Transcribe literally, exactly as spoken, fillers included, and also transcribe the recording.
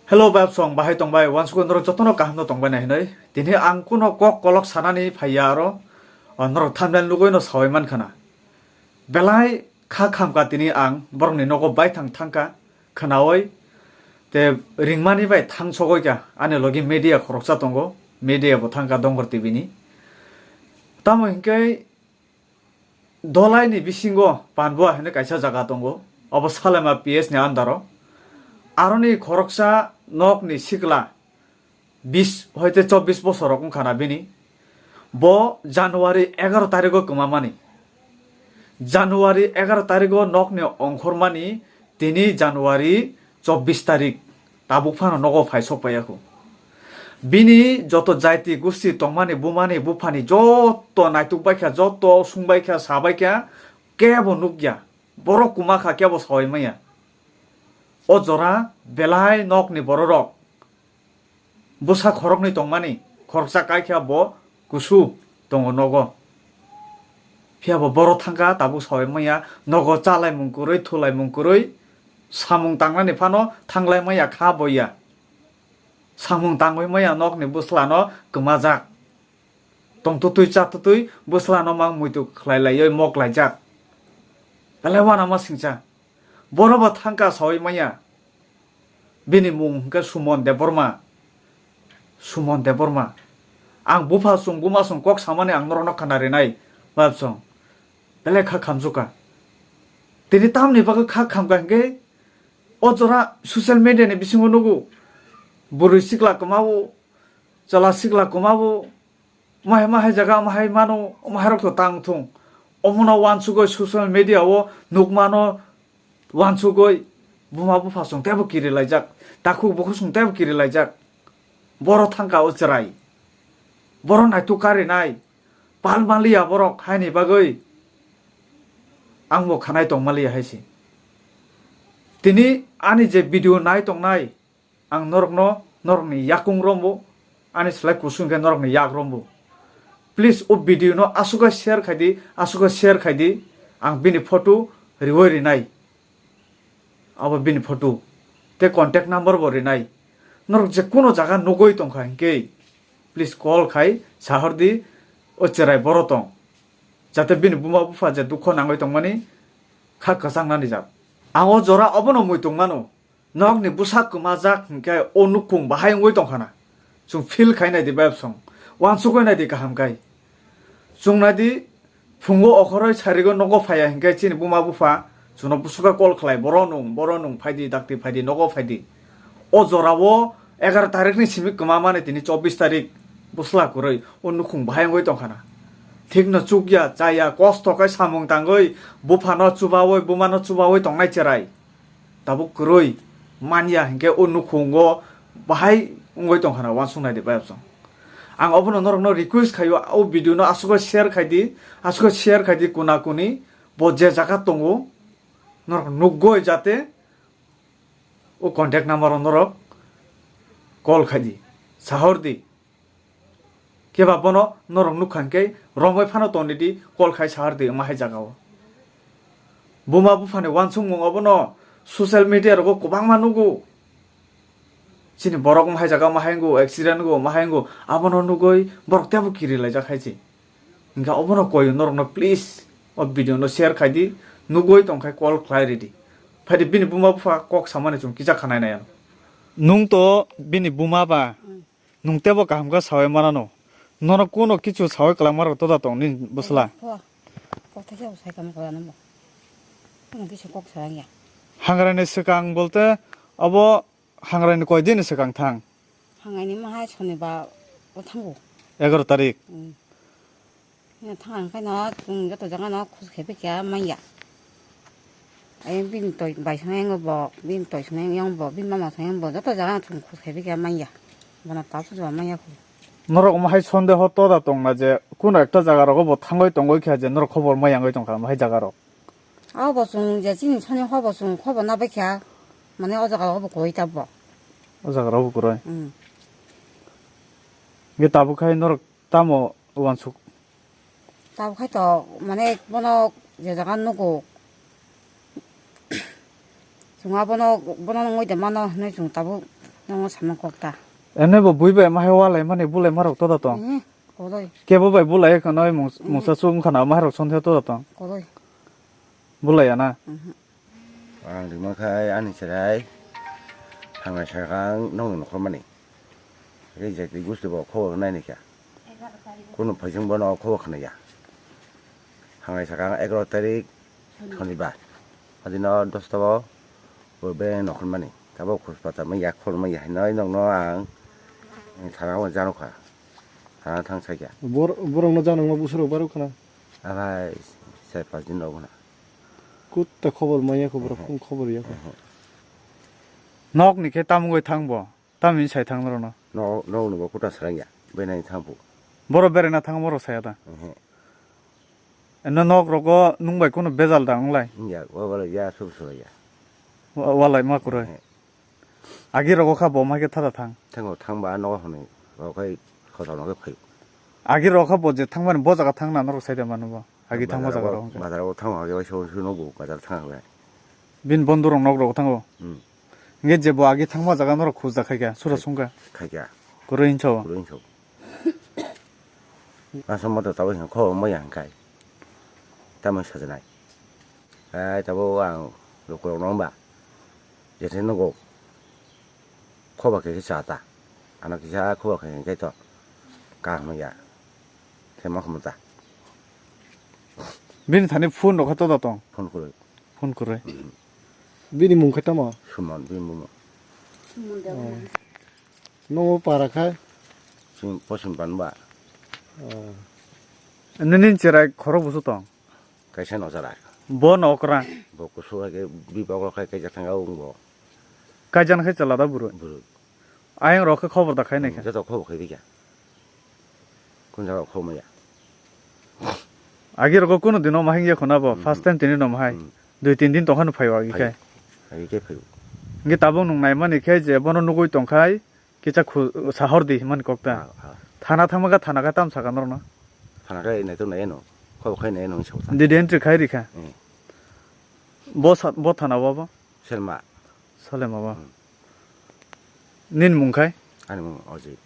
Hello, bayapsong, bahai tongbai, wansukgo norok jotono kaham no tongbai nai hinoi. Tini ang kuno kok kolok sanani phaiya aro, o, norok thumbnail nugui no sawi mankha na. Belai kha khamkha tini ang borokni nogo baithang thangkha khwnawi, te ringmani bai thangsogoi kha, ani logi media khoroksa tongo, media bo thangkha Dongor T V ni. Tamo hinkhe Dolai ni bisingo Panbua hinwi kaisa jaga tongo, obo Salema P S ni under o. Aroni khoroksa nok ni sikla bis hoite chobbish bosor rok wngkha na bini. Bo January egaro tarigo kwmamani. January egaro tarigo nok ni ongkhormani, tini January chobbish tarik, tabuk phano nogo phai sok paiya kho. Bini joto jaiti gusti tongmani bumani buphani joto naituk baikha, joto sung baikha, sa baikha, kebo nukya. Borok kwma kha, kebo sawi manya. O jora belai nokni bororok bwsa khoroknwi tongmani, khoroksa kaikha bo kusu tongo nogo. Phiya bo borok thangkha, tabuk sawi manya, nogo chalaimung kwrwi, thulaimung kwrwi, samung tangnani phano thanglai manya kha boya. Samung tangwi manya nokni bwslano kwmajak. Tongtwtwi chatwtwi bwslano mang muitu khlai laiwi mok laijak. Belai uanama singcha. Borok bo thangkha sawi manya. Bini mung hwnkhe Sumon Debbarma. Sumon Debbarma. Ang bupha song, buma song kok samani ang norokno khana rinai, bab song. Belai kha khamjukha. Tini tamni bagwi kha khamkha hinkhe o jora social media ni bisingo nugo. Bwrwi sikla kwmao, chwla sikla kwmao, mahai mahai jaga mahai mano, mahairok to tang thung. Omono uansugwi social media o nukmano uansugwi buma bupha song teibo kiri laijak, takhuk bukhuk song teibo kiri laijak. Boro thangka o chwrai. Boro naituk karinai. Pal manliya borok haini bagwi. Angbo khanai tong manliya hai se. Tini ani je video nai tongnai, ang norokno, norokni yakung rombo, ani slai kusung khe norokni yak rombo. Please, o video no aswk share khai di, aswk share khai di, ang bini photo riwi rinai. Abo bini photo tei contact number bo rinai. Norok je kuno jaga nugwi tongkha hinkhe, please call khai sahor di, o chwrai boro tong. Jate bini buma bupha je dukho nangwi tongmani kha kwchang nani jak. Ang o jora obono muitung mano. Nokni bwsa kwmajak hinkhe o nukhung bahai wngwi tongkha na. Chwng feel khai nai di, bayapsong. Uansugwi nai di kaham khai. Chwng nai di, phungo okhoroi sarigo nogo phaiya hinkhe chini buma bupha chwngno bwswkha call khlai, "Boro nung, boro nung, phai di, dakti phai di, nogo phai di." O jorao egaro tarikni simi kwmamani tini chobbish tarik bwsla kwrwi o nukhung bahai wngwi tongkha na. Thikno chukya, chaya, kosto khe samung tangwi buphano chubawi, bumano chubawi tongnai cherai. Tabuk kwrwi manya hinkhe o nukhungo bahai wngwi tongkha na, uansuk nai di, bayapsong. Ang obono norokno request khaio, o video no aswk share khai di, aswk share khai di, kuna kuni bo je jaga tongo norok nukgoi, jate o contact number o norok call khai di, sahor di. Keba bono norok nukha hinkhe romwi phano tongdi di, call khai sahar di, omo hai jaga o. Buma buphani uansukmung obono social media rogo kwbangma nugo. Chini borok omo hai jaga omo hai wngo, accident wngo, omo hai wngo, abono nugwi borok teibo kiri laijak hai se. Hinkhe obono koi norokno please o video no share khai di, nugwi tongkhai call khlai ridi. Phai di bini buma bupha kok samani chwng kisa khanai nai ano. Nung to bini buma ba. Nwng teibo kaham khe sawi manano. Nono kuno kichu sawi kwlangma rok toda tong nini bwsla? Pho. Kothai khe bo sai kama kora namo. Nwng kisa kok sa ya. Hangraini swkang bolte abo hangraini koi din swkang thang? Hangraini mahai sonibar o thango. Egaroh tarik. Hmm. Thang khe no chwng joto jaga no khus khe bikya manya. Ayang bini toi bai song yang bo, bini toi song yang bo, bini mama song yang bo, joto jaga no chwng khus khai bikha manya. Bono ta pujo manya khu. Norok omo hai sondeho toda tongna je, kuno ekta jaga rogo bo thangwi tongwi kha je norok khobor ma yangwi tongkha omo hai jaga rok. Abo bo chwng je chini soni ho bo chwng khobor na bikha, mane o jaga rogo bo koi ta bo. O jaga rogo bo kwrwi. Hmm. Ge tabuk khai norok tamo uansuk? Tabuk khai to, mane, bono je jaga nugo. Chwng abono, bono nungwi de mano hinwi chwng tabuk Nongo samung kok ta. Ene bo bui bai mahai walai mani bulai marok toda tong. Eh, kodoi. Kebo bai bulai khano mungsa sung khana maharok sonthe toda tong. Kodoi. Bulai ana. Mhm. Ang rimang khai ani cherai. Hangai sakang nong nokhor mani. Rejak di gusti bo khobor nai ni kha. Kuno phaising bono khobor khna ya. Hangai sakang egaro tarik Shonibar. Adino dosta bo bo be nokhor mani. Tabo khus pata mai ya khor mai ya hinoi nong no ang. Thana bo jano kha. Thana thang sai kha. Bor-, borok no jano ma busuro baro khna. Abai sai pas din rok na. Kutta khobor manya khobor, ehe, Khung khobor ya. Ehe. Nok ni khe tamungoi thang bo, tamni sai thang norok no. No, nok ni bo kuta sarang ya, benai thang phu. Boro beraina thang boro saya da. Ehe. Eno nok rogo nung bai kuno bejal da wng lai. Ya, wa wala ya, sub sub ya. Wa-, walai ma kuroi. Ehe. Agi rogo kha bo ma khe thada thang. Thango thangba nogo hwnwi, bo khai khotor no khe phaio. Agi rogo kha bo je thangmani bo jaga thang na norok sai de manu bo. Agi thangma jaga rogo hwnkhe. Bazar o thang agi bai so so no bo bazar thang bai. Bin bondurok nok rogo thango. Hmm. Nge je bo agi thangma jaga norok khujak khai kha, sura sung kha. Khai kha. Kuro hinso. Kuro hinso. Asam moto tabo hwnka kho mo yang kai. Tamo sajnai. Ai tabo ang lukurok nong ba. Jete nogo. Khoba khe cha ta. Ano kisa khoba khe kai to. Ka hwnwi ya. Khe ma khum ta. Bini thani phone rok kha to da tong. Phone kwrwi. Phone kwrwi. Bini mung khe tamo? Suman bini mung. Suman da. Oh. Nogo para khai? Sim posim ban ba. Oh. Nini cherai khorok busu tong? Kaisa no chara. Bo no okra. Bo kusu hai ke bi bokol khai kaisa thanga ung bo. Kaijan khai chala da buru. Buru. Ayang rok khe khobor da khai nai kha. Joto khobor khai bikha. Kun jaga khobor maya. Agi rogo kuno dino mahing ya khuna bo. Hmm. First time tini no mahai. Hmm. Dui tin din tongkhano phaio agi khai. Agi khai phaio. Nge tabuk nung naimani khe je bono nugui tongkhai. Kisa khu-, sahor di himani kok ta. Ah, ah. Thana thangma kha thana kha tam saka norokno? Thana kha nai to nai no. Kho khai nai no sa ta. Didi entry khai rikha. Hmm. Bo sa-, bo thana bo bo? Selma. Salema bo. Hmm. Nin mung khai? Ani mung Ojit.